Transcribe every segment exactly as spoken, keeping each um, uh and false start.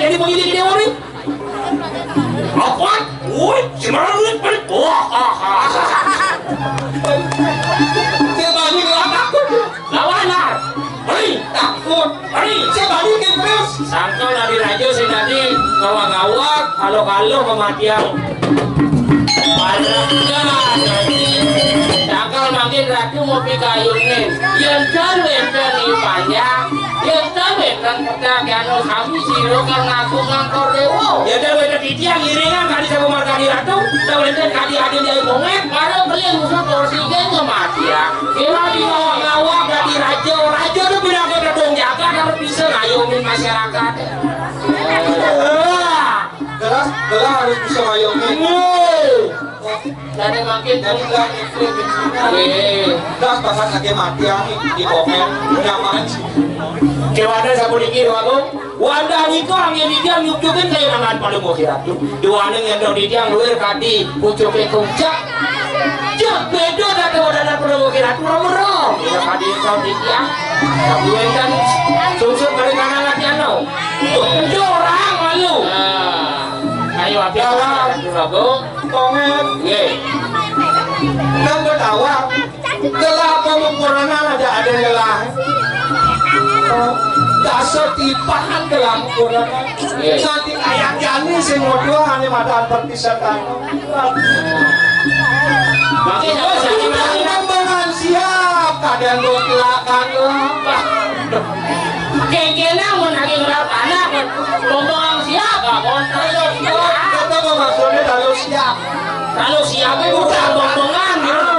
Di penyidik dia, Uri. Apa? Woi, si Marang duit balik. Wah, ha, ha. Saya balik lah, takut. Lawan lah. Hei, takut. Hei, saya balik ke terus. Sangkal dari raja saya tadi ngawak-ngawak, kalau-kalau kematian. Parah kan, nanti. Sangkal makin ratu mau pikayun nih. Yang kan wenten ini panjang. Yang kan wenten pecah, yang kami siro kan ngaku ngangkor dewo. Ya udah, udah titiang iringan tadi sama marga di ratu. Udah, udah tadi ada di air bonget. Baru beli musuh porsi geng kematian. Kira di ngawak-ngawak dari raja. Raja tuh bilang ke gedung jaga harus bisa ngayomin masyarakat. Gelas, gelas harus bisa ngayomin. Dari makin dari gelas itu. Gelas bahkan lagi mati, ah, di komen. Nyaman. Kewada sapu dikir, Wagung. Wanda niko angin idiang nyucukin kayu nangan pada mau kiratu. Dua neng yang dong idiang luar kadi, pucuke kucak. Cek bedo data wadana pada mau kiratu, rom-rom. Ya kadi kau idiang. Tapi kan sungsung kali kanan lagi ano. Jorang malu. Nah, ayo, api. Jorang. Ayo, Agung. Tongen. Nggih. Nang Betawa, gelah apa mempurana aja ada gelah. Oh, dasar tipahan gelah mempurana. Nggih. Nanti kayak jani sing modho hanya madan perpisahan. Makin apa sih? Kembangan siap, kadang gue kelakan lah. Kengkena mun lagi ngelar tanah, ngomong siap, ah, kon terus. Kata mau maksudnya kalau siap. Kalau siap itu udah bongbongan gitu.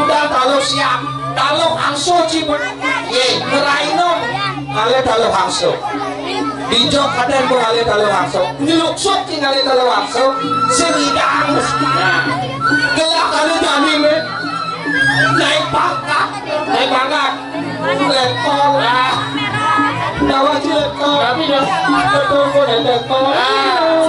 Udah kalau siap, kalau angso cibut. Ye, ngeraino. Kale kalau angso. Dijok kadang bu kale kalau angso. Nyeluk sok tinggal kalau angso. Sing idang. Nah. Gelak kalau jani, men. Naik pangkat. Naik pangkat. Letkol. Ah. Bawa si letkol. Tapi dah. Letkol, letkol. Ah.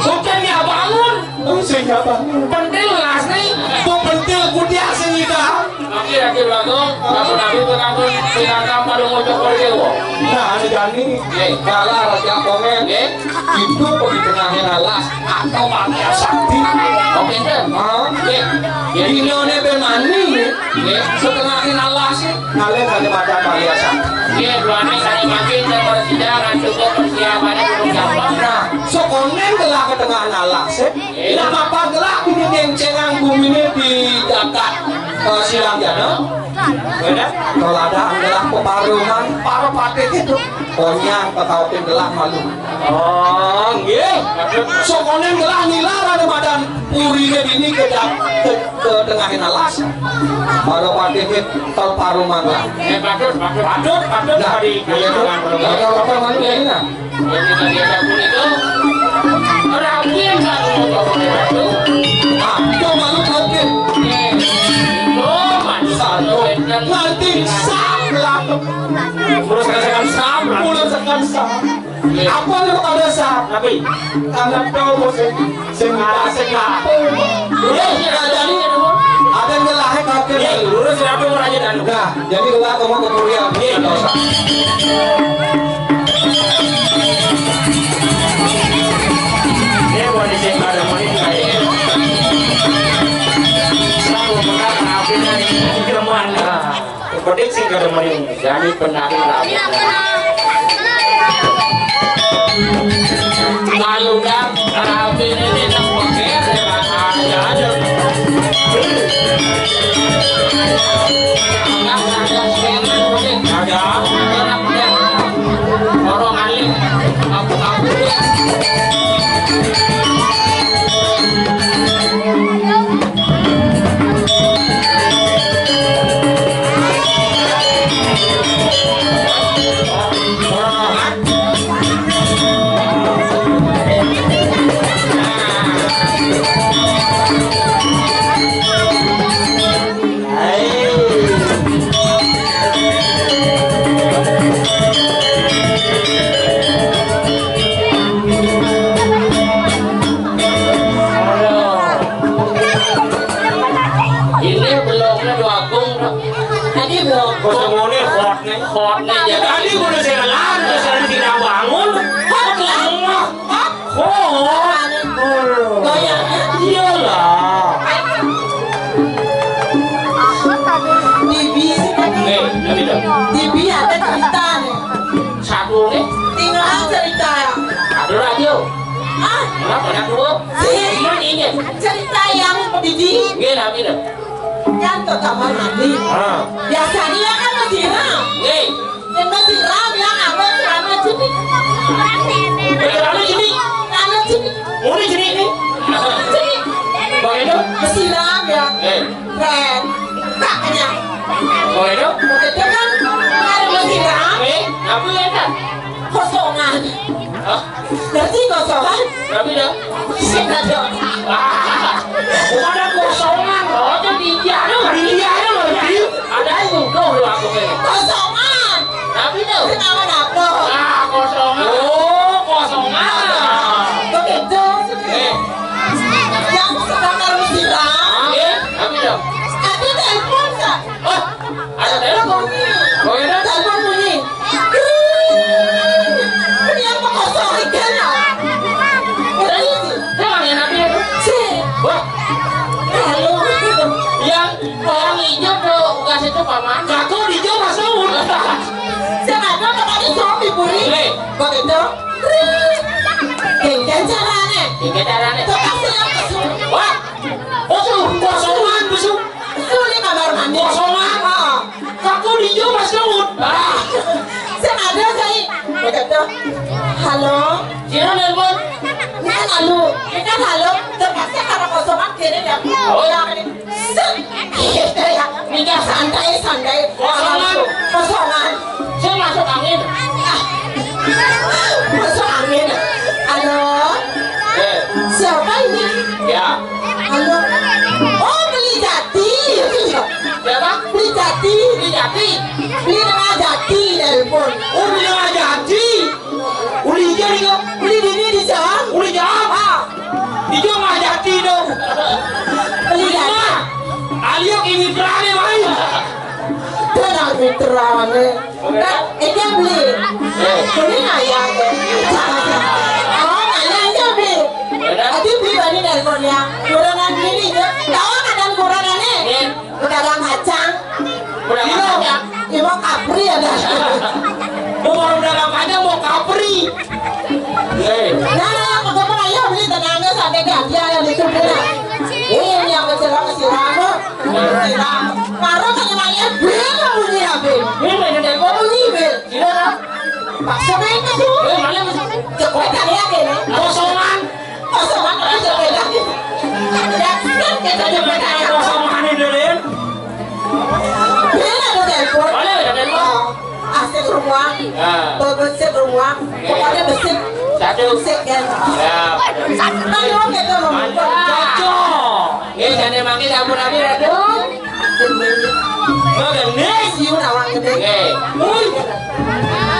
Bukan ya bangun. Oh, sing ya bangun. Pentil asli. Kok pentil kudiak sing idang. Oke, oke, Bagong. Kamu nabi pengampun, pengampun pada ngucap pergi, wo. Nah, ada jani. Oke. Galah raja komen. Oke. Itu pergi tengahnya alas. Atau mati sakti. Oke, enten. Hah? Nggih. Nggih. Dinane ben mani, nggih. Nggih. Setengahne alas, nggih. Ngalih kali macan mani sakti. Nggih, duane kali makin saya pada sidang, cukup persiapannya belum gampang. Nah, sekonen telah ke tengah alas, nggih. Nggih. Lah, apa telah ini nengcengang bumine di jagat, eh, Silang Jana? Bener? Kalau ada adalah peparuman, para patih itu. Pokoknya ketahuin telah malu. Oh, nggih. Sokonen gelah nilar ada madan purine dini ke, ke, ke tengah alas. Baru patih ke telparuman lah. Eh, patut, patut. Patut, patut. Nah, iya, itu. Bapak, bapak, malu ya, ini, nah. Jadi, tadi ada pun itu. Rapi, Pak. Ah, itu malu, oke. Eh, itu, Pak. Satu. Nanti, sap, lah. Terus saya kan sap, lah. Terus saya kan sap. Apa lu pada sah? Tapi karena kau mau sing sing sing apa? Lurus ya, ada nih. Ada yang lahir kau ke. Lurus ya, aku mau aja dan. Nah, jadi gua aku mau ke Korea. Iya, dosa. Dia mau di sini ada main kayak. Selalu menang, akhirnya di Jerman. Nah. Pedik sing kada mering. Jadi penari rame. Kalau dah rame ini nak pakai ada aja. Ada orang alim, aku aku. Ini belumnya dua kung. Tadi belum. Kok semuanya hot nih? Hot nih. Ya tadi udah saya lari, terus saya tidak bangun. Hot lah. Oh, goyang. Iyalah. Bibi sih tadi. Eh, tapi dah. Bibi ada cerita nih. Satu nih. Tinggal cerita. Ada radio. Ah, kenapa nak dua? Si. Mana ingat? Cerita yang Bibi. Nggih, tapi dah. Kan ke kamar mandi. Ah. Biasanya kan masih ram. Nggih. Dan masih ram ya, apa celana jeans? Celana jeans? Celana jeans. Mau di sini ini? Jeans. Bang Edo? Masih ram ya. Eh. Keren. Kakaknya. Bang Edo? Itu kan ada masih ram. Eh, apa ya, Kak? Kosongan. Hah? Ngerti kosongan? Tapi dah. Sing ada. Ah, bukan ada kosongan. Oh, jadi dia ada. Dia ada loh, dia. Ada itu, tuh, lu aku ini. Kosongan. Tapi tuh. Kenapa dapur? Ah, kosongan. Oh, kosongan. Begitu. Eh. Yang sedang harus siram. Eh, tapi tuh. Tapi telepon, Kak. Oh, ada telepon. Oh, ya, dah. Telepon bunyi. Ini yang kosong ikan, ya? Saya nggak enak ya. Si. Wah. Halo. Yang orang hijau tuh, kasih tuh paman. Jago hijau masuk. Saya nggak tahu, tadi suami puri. Eh. Begitu. Genggen caranya. Genggen caranya. Tuh, kasih yang masuk. Wah. Kosong, kosongan, besok. Sulit kamar mandi. Kosongan. Heeh. Kaku di jero, Mas Daud. Ah. Sing ada, Sai. Begitu. Halo. Sira nelpon? Ini kan halo. Ini kan halo. Terpaksa karena kosongan kene ya. Oh. Ya, ini. Set. Ini santai, santai. Kosongan. Kosongan. Saya masuk angin. Masuk angin. Halo. Eh. Siapa ini? Ya. Halo. Oh, beli jati. Siapa? Beli jati. Beli jati. Beli tengah jati dari pun. Oh, beli tengah jati. Uli jati kok. Beli di sini di sana. Uli jati. Ah. Ijo mah jati dong. Beli jati. Mah. Alio ki mitrane main. Tenang mitrane. Nah, ini beli. Ini ayam. Oh, ayam ini beli. Tadi beli bani dari Korea. Kurang beli ya. Tahu kan kurang ini? Udah kacang. Udah kacang. Imo kapri ada. Mau baru udah kacang mau kapri. Nah, nah, aku mau ayo beli tenangnya sampai ganti ayam itu beli. Ini yang kecil masih lama. Masih lama. Baru kan yang lainnya beli bunyi habis. Ini yang dari bunyi bil. Paksa main ke sini. Mana? Cepat kan ya gini. Kosongan. Kosongan aja beda. Dasar kita aja beda. Kosongan ini, Lin. Bila ada telepon. Boleh, ada telepon. Ah, asik rumah. Ah. Bebesit rumah. Pokoknya besit. Satu. Besit kan. Ya. Nah, lo kita ngomong. Cocok. Ini jadi manggil ampun abi ratu. Magending. Siun awak gede. Oke. Wih.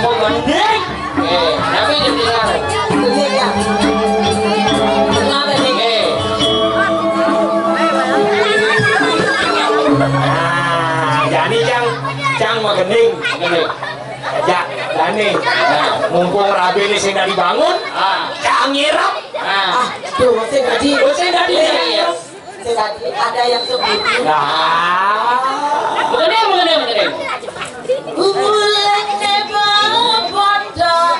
Magending. Oke. Tapi ini tidak. Gede ya. Kenapa nih? Oke. Nah, jadi cang, cang magending. Oke. Ajak, Dani. Nah, mumpung rabi ini sing dari bangun, ah, cang ngirap. Ah. Ah, tuh, sing tadi. Oh, sing tadi. Iya. Sing tadi ada yang sebutin. Nah. Mengenai, mengenai, mengenai. Ulek tebal bodoh.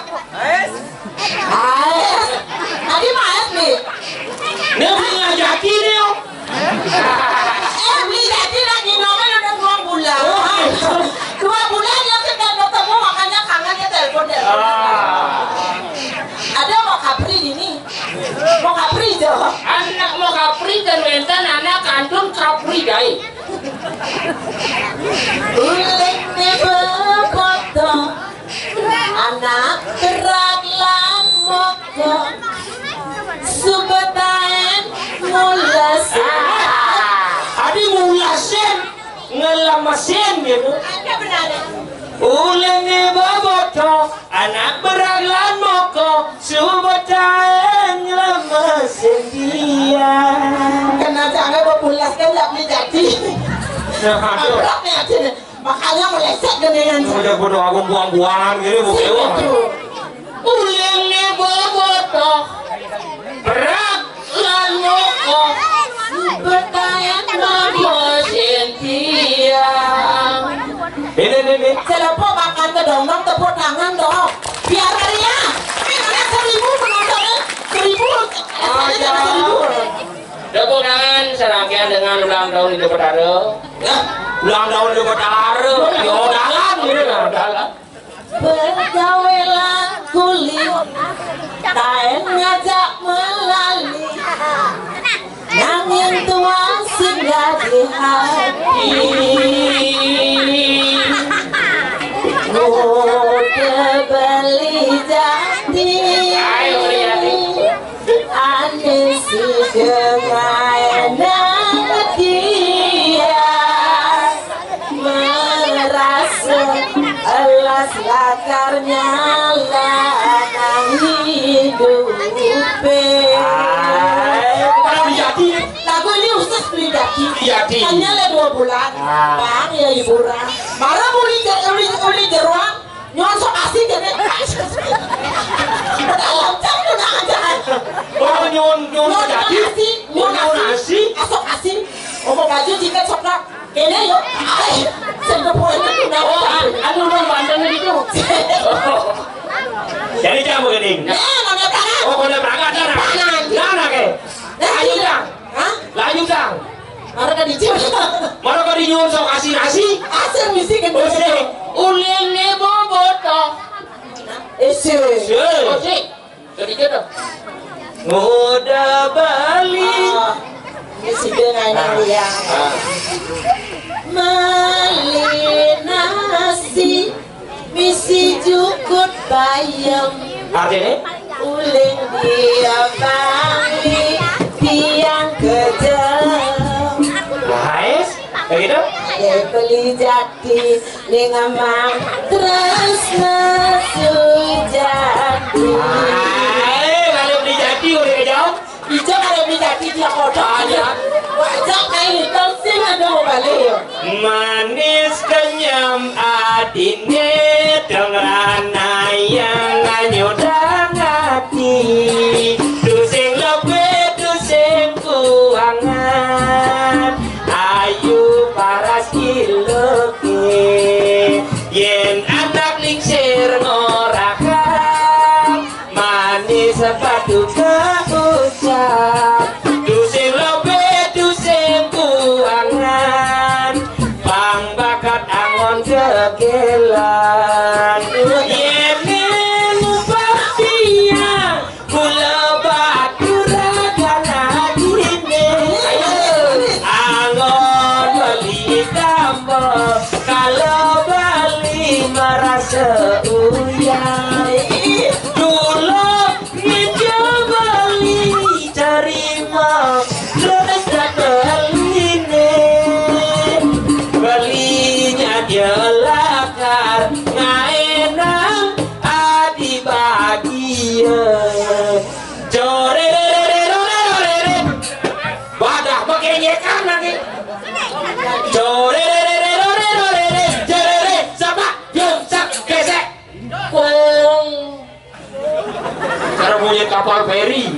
Ah, tadi Mas nih. Ini beli ngajaki nih, Om. Eh, beli jadi lagi nomor udah dua bulan. Oh, iya. Dua bulan ya kita ketemu, makanya kangen ya telepon, telepon. Ah. Ada mau kapri ini. Mau kapri, Jo. Anak mau kapri dan mentan anak kandung kapri, dai. Ulek ne beboto, anak berat lan moko. Subetaen mules. Ah, adi mulesin, ngelemesin gitu. Ada benar. Ulene beboto, anak berat lan moko, subetaen ngelemesin dia. Kena jangan bebulas kan nggak beli jadi. Nah, aduh. Berat nih aja nih. Makanya meleset dengan. Udah bodoh aku buang-buangan gini, Bu Dewa. Itu. Ulene beboto. Rak lan moko betayan mamo sintiang. Ini, ini, ini. Selepo bakal tedongdong, tepuk tangan dong. Biar meriah. Ini ada seribu penontonnya, seribu. Ada seribu. Tepuk tangan serangkaian dengan ulang tahun Indo Betara. Ya, ulang tahun Indo Betara. Yo, dalan gitu lah, dalan. Pergaulan kulit taen ngajak melali, nanging tuang singgah di hati. Udah beli jati. Ayo, beli jati. Ane si dengaina dia merasa elas lakarnya lanang hidupe. Ae, kemana beli jati? Lagu ini khusus beli jati. Beli jati. Hanya le dua bulan. Ah. Bang, ya hiburan. Marah uli, uli, uli jeruang. Nyuwun sok asih jane. Padahal lancang tuh, nah, jangan. Oh, nyuwun, nyuwun sok asih, nyuwun asih. Sok asih. Opo baju jiket sok nak. Kene yo. Ai, sing kepoen tuh, nah. Oh, anu, anu, banten gitu. Jadi jamu gini. Nah, nona tangan. Oh, nona tangan, nah. Tangan. Nah, nah, ke. Ayo, Jang. Hah? Lanjut, Jang. Mara ka dijur. Mara ka dijur, sok asin-asin. Asin misi kan. Uling ne boboto. Isi. Isi. Isi. Ketiga dong. Ngoda Bali. Ah, ini si dia nanya dia. Ah. Meli nasi. Misi jukut bayam. Artinya? Uling dia bali tiang kejam. Nice. Kayak gitu? Ya beli jati ning amang tresna sujati. Hai, kalau beli jati udah kejam. Ijo karo minyak iki ya padha. Ah, iya. Wajah kayak hitam sih ada mau balik ya. Manis kenyam adine dong ranayang anyudang ati. Dusing lope dusing kuangan. Ayu paras iloke. Yen anak lingsir ngorakan. Manis sepatu keucap. Dusing lope dusing kuangan. Pang bakat angon kegelan. Yen enu papian. Kula batur ragan adine. Angon bali tambah. Kalau bali merasa uyai. Dulu Meja bali tarima terus dateline. Balinya dia lakar ngaenang adi bagia. Jorererererorerorere. Badah makenyekan lagi. Jorerererorerorere. Jerere. Sapa? Yuk, sak, gesek. Kong. Cara bunyi kapal feri.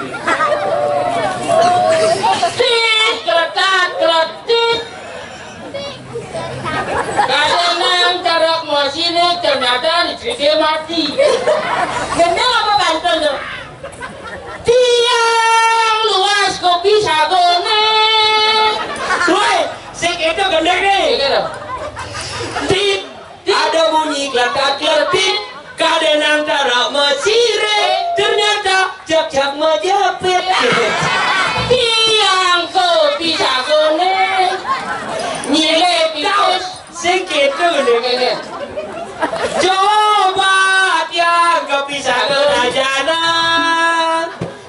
Tit, kletat, kletit. Kadang nang cara masine ternyata listriknya mati. Gendang apa bantul tuh? Tiang luas kopi sagone. Woi, sik itu gendeng nih. Iya, loh. Tit. Ada bunyi kletak-kletik, kaden antara mesire, ternyata jak-jak majapit. Tiang kopi sagone, nyilip kaos, sing gitu deh kene. Coba tiang kopi sagone ajana.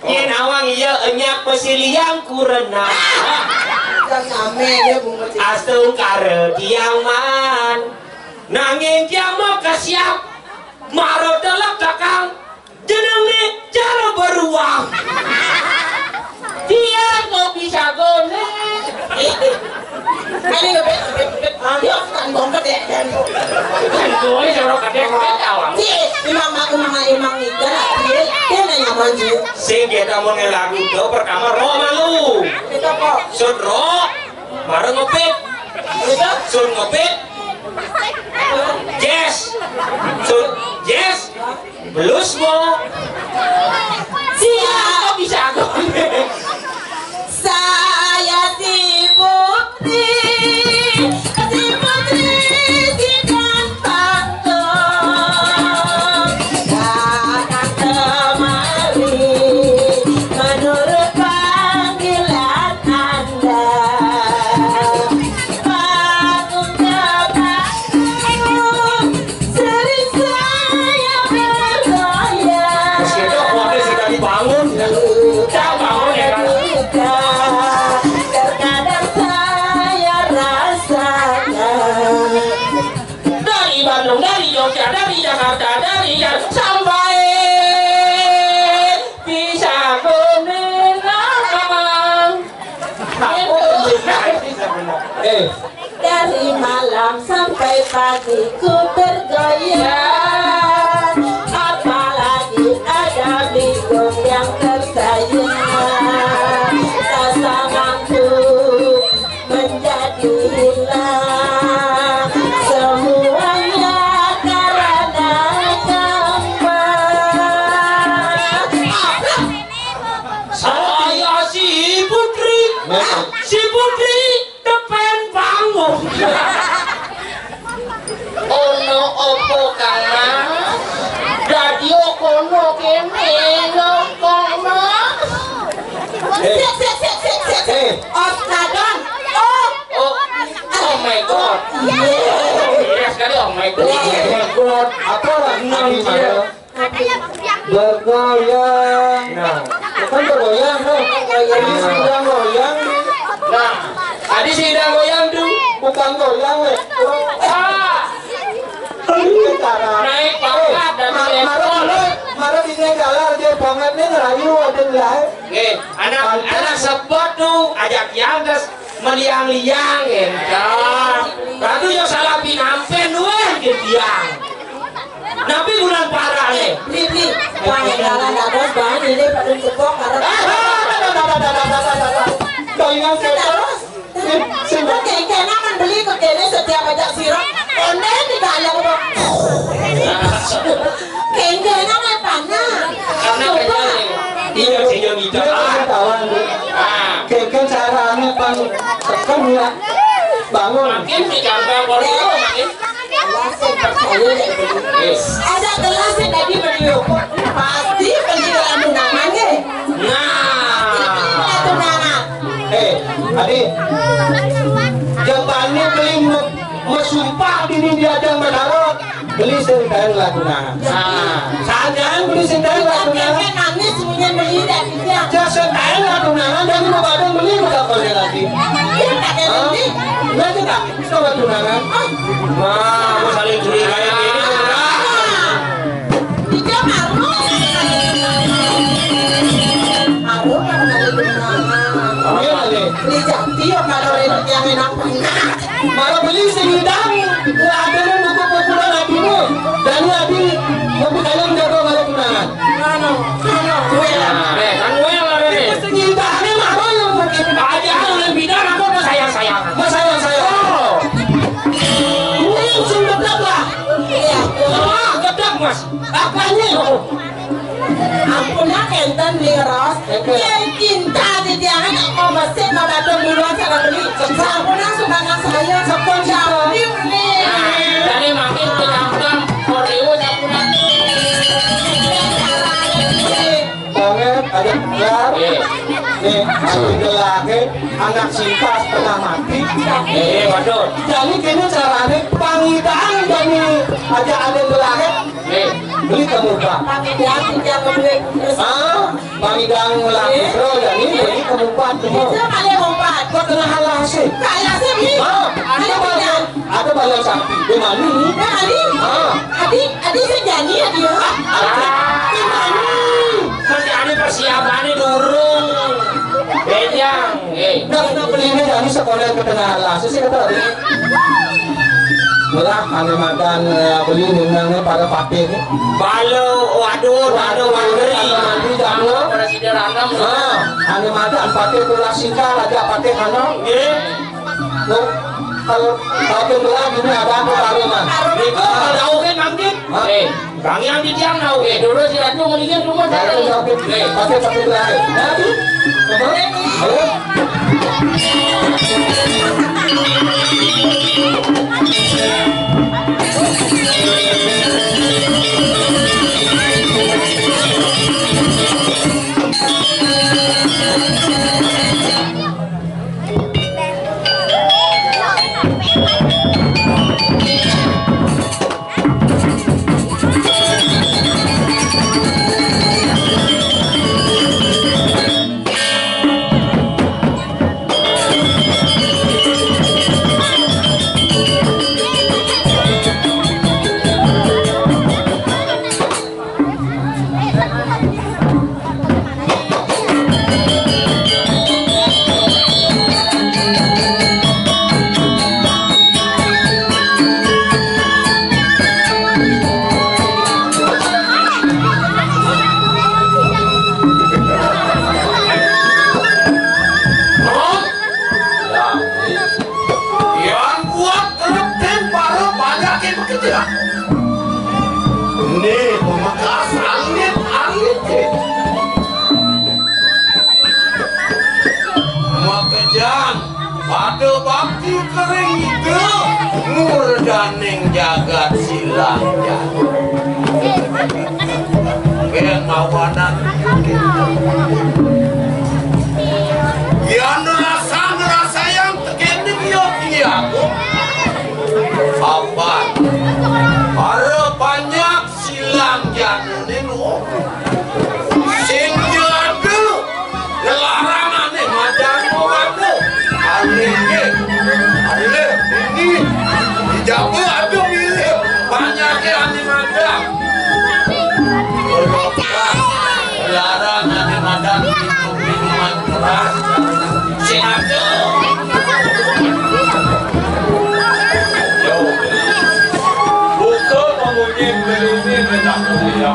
Yen awang iya enyak pesiliang kurena. Kan ame dia bungut. Astungkara tiang man. Nanging tiang mau kesiap. Maro telep takang. Jenenge cara beruang. Tiang kopi sagone. Kali lebih, lebih, lebih. Ayo, kan bongkar ya, dan. Kowe cara kadek-kadek awang. Si, imang, imang, imang, imang, imang, imang, Sing kita mau ngelagu do pertama ro malu. Sun ro, mara ngepit. Sun ngepit. Yes. Sun yes. Belus mo. Siap. Bisa aku. Saya si Putri, si Putri si dan Panggung datang kemari menurut panggilan Anda. Panggung ke panggung, sering saya bergoyang. Terus kita kuatnya sudah dibangun. Kita bangun ya kan? Terkadang saya rasakan dari Bandung, dari Jogja, dari Jakarta, dari Jar sampai bisa kuninang. Eh, dari malam sampai pagi ku bergoyang, apalagi ada Bigong yang tersayang. Sasanganku menjadi hilang, semuanya karena kamu. Saya si Putri, si Putri depan panggung. Ono opo, Kang Mas? Dadi kono kene lho, Kang Mas. Eh. Sik, sik, sik, sik, sik. Eh. Oskadon. Oh. Oh. Oh my God. Iya. Iya sekali, oh my God. Oh my God. Apa lah? Iya. Bergoyang. Nah, kan bergoyang, no. Ini sedang goyang. Nah, tadi sedang goyang tuh. Bukan goyang, weh. Ah. Ini cara. Naik pangkat dan naik pangkat. Marah, marah, marah ini galar dia banget nih, ngerayu ada lah. Nggih, anak, anak sebot tuh ajak yang terus meliang-liang, entah. Ratu yang salah pinampen, weh, gitu ya. Nabi bulan parah nih. Beli, beli. Wah, yang dalam dados bahan ini pada cepok karena. Bayangan setan. Terus, sing kok kengkena kan beli ke kene setiap ajak sirah. Konde tidak ada apa. Kengkena kan panas. Karena kenyang. Iya, iya, iya. Iya, kawan. Ah. Kengken caranya pang tekan ya. Bangun. Makin di Jakarta, Borneo, makin. Gelas yang percaya ya. Yes. Ada gelas yang tadi beli rokok, pasti beli dalam undangan ya. Nah. Beli dalam undangan. Eh, Adi. Jepangnya beli me-, mesumpah dini diajang berdarah. Beli sing kain lagu nah. Nah. Sajan beli sing kain lagu nah. Nangis semuanya beli dan dia. Jas sing kain lagu nah, jadi mau pada beli buka konser lagi. Iya, pakai beli. Enggak sih, Kak. Coba tunangan. Wah, aku saling curiga yang ini. Tiga marung. Marung kan dari tunangan. Iya, deh. Beli jati ya kalau ribet yang enak banget. Malah beli sing ngidang. Nggak ada yang buku populer hatimu. Dan hati mau kalian jago kalau tunangan. Anu, anu, gue lah. Eh, kan gue lah, Rene. Sing ngidangnya malah yang mungkin aja oleh bidang apa mau sayang-sayang. Mau sayang-sayang. Oh. Ini sing tetap lah. Iya. Wah, gedeg, Mas. Apanya? Ampun ya, kenten nih, Ros. Oke. Yang cinta di tiangan mau mesin, mau datang duluan sana beli. Ampun ya, sumbangan saya. Sepon siapa? Ini. Nah, jadi makin penampang, Oreo, Sampurna. Banget, ada gelar. Iya. Nih, aku gelarnya anak cinta setengah mati. Iya, betul. Jadi gini caranya, pangitan dari aja ada gelarnya. Eh. Beli kamu, Pak. Tapi dia tidak beli. Ah, pangidang lagi, bro, ya ini beli kamu, Pak, tuh. Siapa dia mau, Pak? Kok tengah halas sih? Kayak sih, ini. Ah, ada banyak, ada banyak sapi. Di mana ini? Di mana? Ah. Adi, Adi sih jadi ya dia. Ah, di mana? Masih ada persiapannya durung. Bejang. Eh. Nah, kita belinya jadi sekolah ke tengah halas. Sih kata tadi. Lah, ané madan, eh, beli nunangné pada patih. Balo, waduh, balo, waduh, mantri. Mantri, jadul. Presiden Ranam. Ah, ané madan patih tulah singkal aja patih, anu. Nggih. Tuh, kalau, kalau tuh gelah gini ada apa, Pak Rima? Itu kalau tahu kan, Bang Jin? Hah? Eh, Bang yang di tiang tahu. Eh, dulu si Ratu mendingan rumah. Ratu, Ratu. Eh, patih, patih gelah. Nah, tuh. Apa? Halo? Yang buat retin para banyak yang bekerja. Ini pemekasangit-angit. Makejang, pada bakti kering ida, murdaning jagat silang jagat. Kén mawanan. Yan rasa ngrasayang tekéning ya iya. Apa? Para banyak silang janané lho. Sing jadu. Lelarangané madan mawadu. Alih nggih. Alih ini. Dijaba adu milih. Banyaké ané madan. Lelarangané madan minuman keras. Sing adu. Yo. Buka memuji beli ini rendah mulia.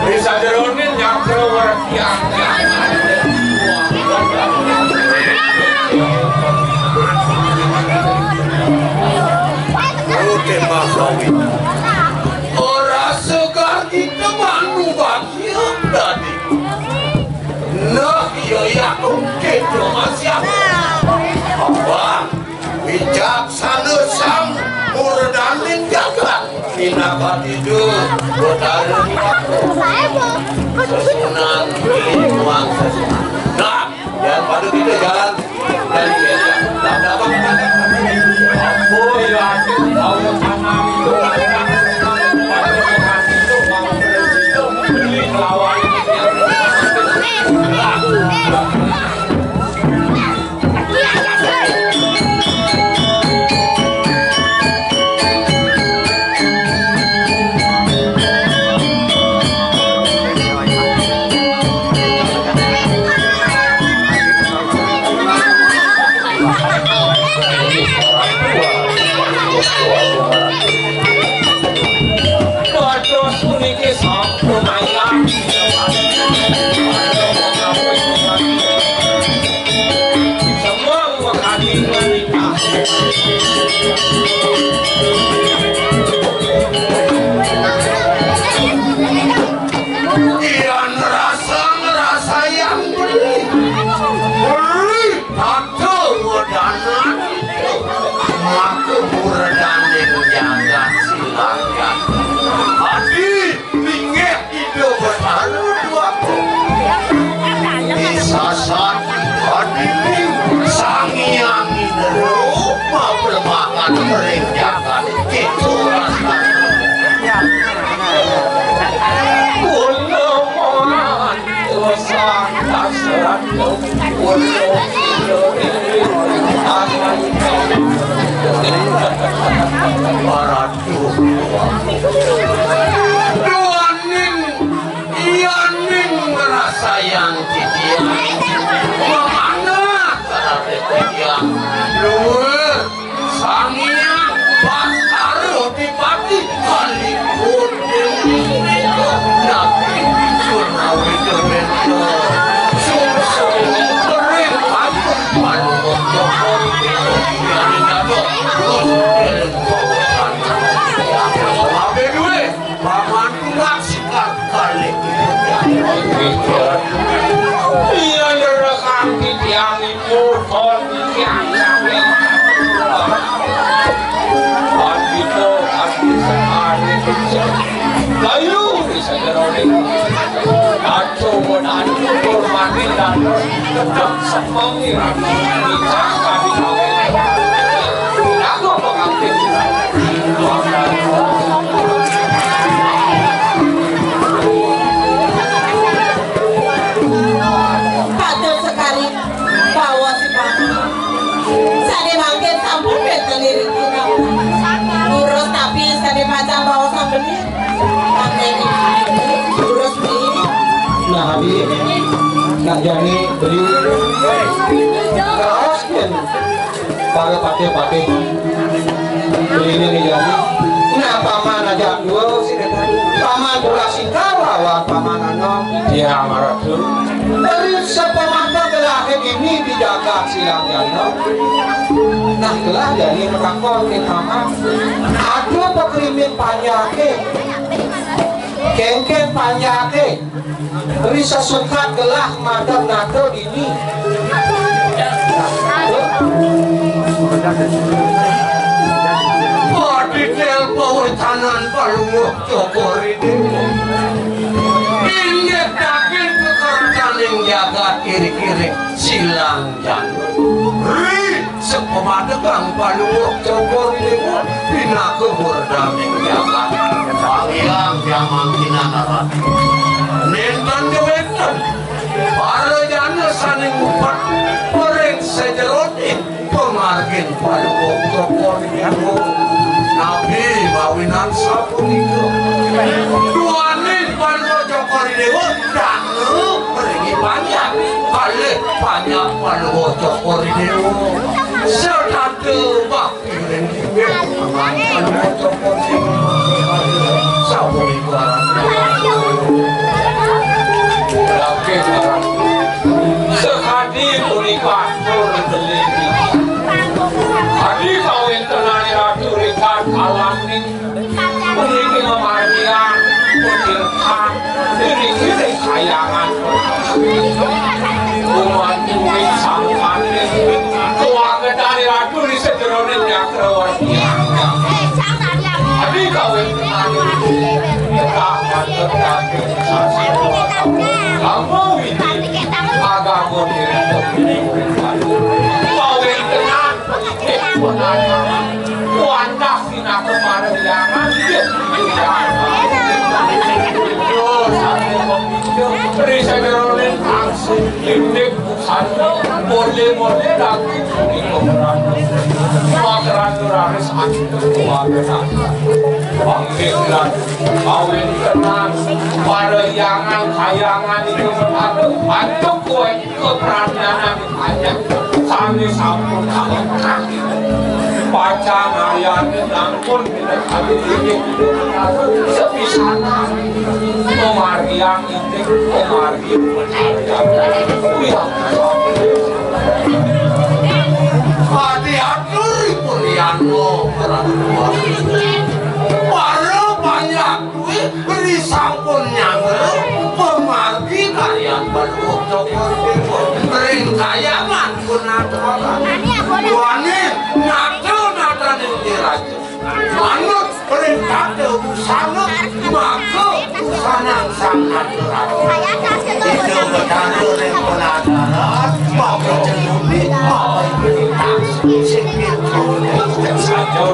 Di sajeroné nyakra wertian. Oke, Mas Awi. Ora segar kita manu bagian tadi. Nah, iya, iya, oke, Mas, ya. Apa? Wicaksana sang murdaning jagat. Pinaka tidur, Betara. Sesunan, Limuang, sesunan. Nah, ya, pada kita jalan. Dan dia, dan dapat. Apa ya? Awak tanah itu. Beli lawan. Dados puniki sampun ayam. Semua buah hati menikah. Iya, ngerasa, ngerasa yang beli. Beli. Atuh, wedanan itu. Maka murdaning jagat silakan. Adi, linggih Ida Betara Dwaku. Disasat adi, Sang Hyang Indra mabremakan ring jagat. Itu rasanya. Kula moran. Duaning, iyaning ngrasayang titiang. Mamana karate titiang. Luwur. Sang Hyang Batara Dipati kalipun Dewi Sita, napi pun awit menta sungsung ring panggung panuwun Joko Ridéwa, yén dados terus ring kawasan. Kabéh duwé. Paman turak sikar kalih. Iya, nyerekang titiang ibu, kon titiang sami. Pandita, adi sekali, layu di sajeroning. Aco menahan syukur mati dan tetap sepengiran. Kita kami kawin. Aku pengantin. Patut sekali bawa si Paman. Sané mangkin sampun wénten iriki. Terus tapi sané pacang bawa sambeni. Terus beli. Nah, Abi, nak jani beli. Kaos kan. Para patih-patih. Belinya nih, ya. Nah, paman aja dua sih, paman pura singkar lawan paman anom. Iya, Maratu. Dari sepemata gelahé ini dijaga silang jana. Nah, gelah jadi matakon ke paman. Ada pekrimin panjaké. Kéngkén panjaké. Ri sasukat gelah madeg nata dini. Paditel pawétanan Palungguh Cokor Ridéwa. Inggih daging kekartaning jagat irik-irik silang jana. Ri Sapamadegang Palungguh Cokor Ridéwa pinaka murdaning jagat. Sang Hyang Hyang Mangkinanarat. Nénten kéwénten para jana sané ngumpet ring sajeroning pamargin Palungguh Cokor Ridéwa. Napi mawinan sapunika. Duaning Palungguh Cokor Ridéwa danga maringi panjak. Kalih panjak Palungguh Cokor Ridéwa. Setata bakti ring inggih. Palungguh Cokor Ridéwa. Sapunika aran. Daging aran. Sakadi punika atur beli. Adi kawéntenan Ratu Rika Kalaning. Puniki mamargiang, punirkan, iring-iring kayangan. Umat duwé sangkaning, kawangetan Ratu di sajeroning Cakrawarti. Adi kawin, tegak mantep daging sastra. Kamu ini agak kodir. Kawin tenan, wantah Pinaka parahyangan, inggih. Yo, sami pemicu, ri sajeroning angsung, indik, busana, mode-mode, daging, punika merana. Makrana raris antuk keluarga. Panggilan, kawin tenang, parahyangan, kayangan, itu merana, antuk kuwi. Keprajnanan hanya sami sampun alengkah. Pacang ayane nampun pinakadi ini sepisanan. Pemargian indik, pemargi pemargian. Uyang. Adi atur ipun yano para. Para banyak Kuwi beri sampun nyanggra pemargi kalian Baluh Cokor Ridéwa. Ring kayangan punata. Duaning nata-nataning diraja. Manut perintah busana maka busanang sang nata raja. Ida Betara ring penataran, maka cenumi, maka perintah sing saja.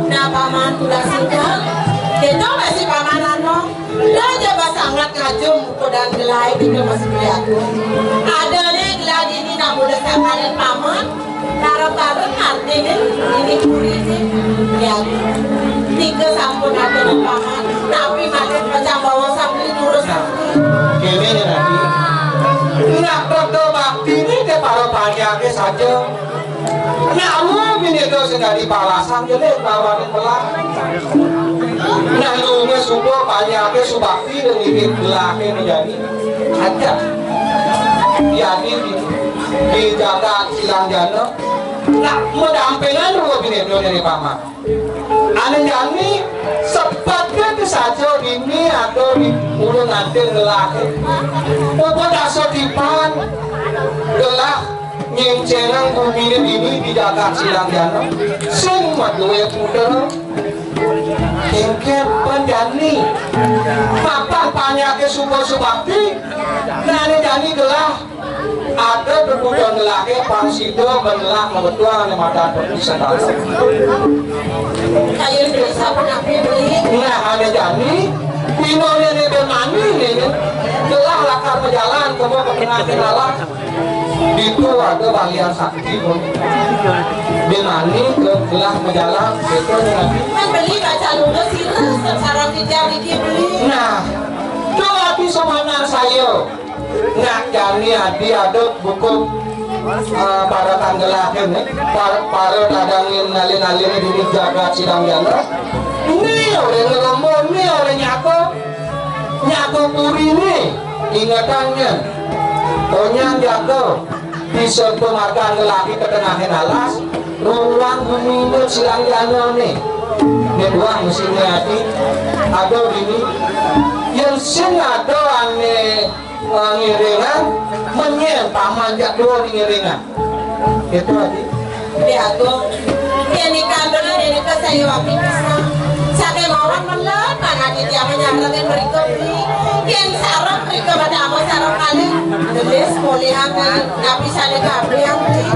Nah, Paman, udah singkat. Kita masih Paman anu. Raja basanget ngajum kudan gelai, kita masih beli aku. Ada nih gelai ini nak muda sakalin Paman. Karep-karep artine ini puri ini beli aku. Tiga sampun ada nih Paman. Tapi malah pecah bawa sambil ngurus aku. Kene ya, Rati. Nak dodo bakti ini ke para panjake saja. Nak lu Itu sing dadi palasan jelek lawan belah. Nah, luwih suba panjaké subakti dan nitip gelahé menjadi aja. Jadi di, di jagat Silanjana, nah, madampingan dua bineka dari paman. Ané jani sepaté saja dini ada di ulun nanti gelahé. Upa dasa tipan gelah nyéncérang guminé dini di jagat Silanjana. Sing madué putra. Kéngkén panjani. Mapan panjaké suba subakti. Nani jani gelah. Ada kebutuhan gelahé pang sida gelah mabetulan ané madan perpisahan. Kayu desa penapi beli. Nah, ané jani, pinoné né demani né. Gelah lakar majalan, komo ke tengah kenalan. Ditu ada balian sakti, pun. Demani ke gelah majalan, itu nanti. Kan beli baca lulus itu secara tidak iki beli. Nah, coba di samanar saya. Nah, jani adi ada buku, eh, para tanggelahé né, para, para tadangin nalin-nalin di jagat Silanjana. Ini orang ngerombol, ini orang nyako. Nyaku puri ni ingetannya. Onyang jaga bisa pemargan lelaki ke tengahé alas, ruang bumi itu Silanjana ni. Ini dua musimnya hati. Ada ini yang sing ada ané, eh, ngiringan, menyel paman jak dua di ngiringan. Itu aja. Di Agung. Yén nika beli, yén nika saya wapi pisan. Saking orang melet banget di tiang menyarengin mereka beli. Yén sareng mereka pada ama sareng kali. Gelis mulihan, tapi saya kabeh yang beli.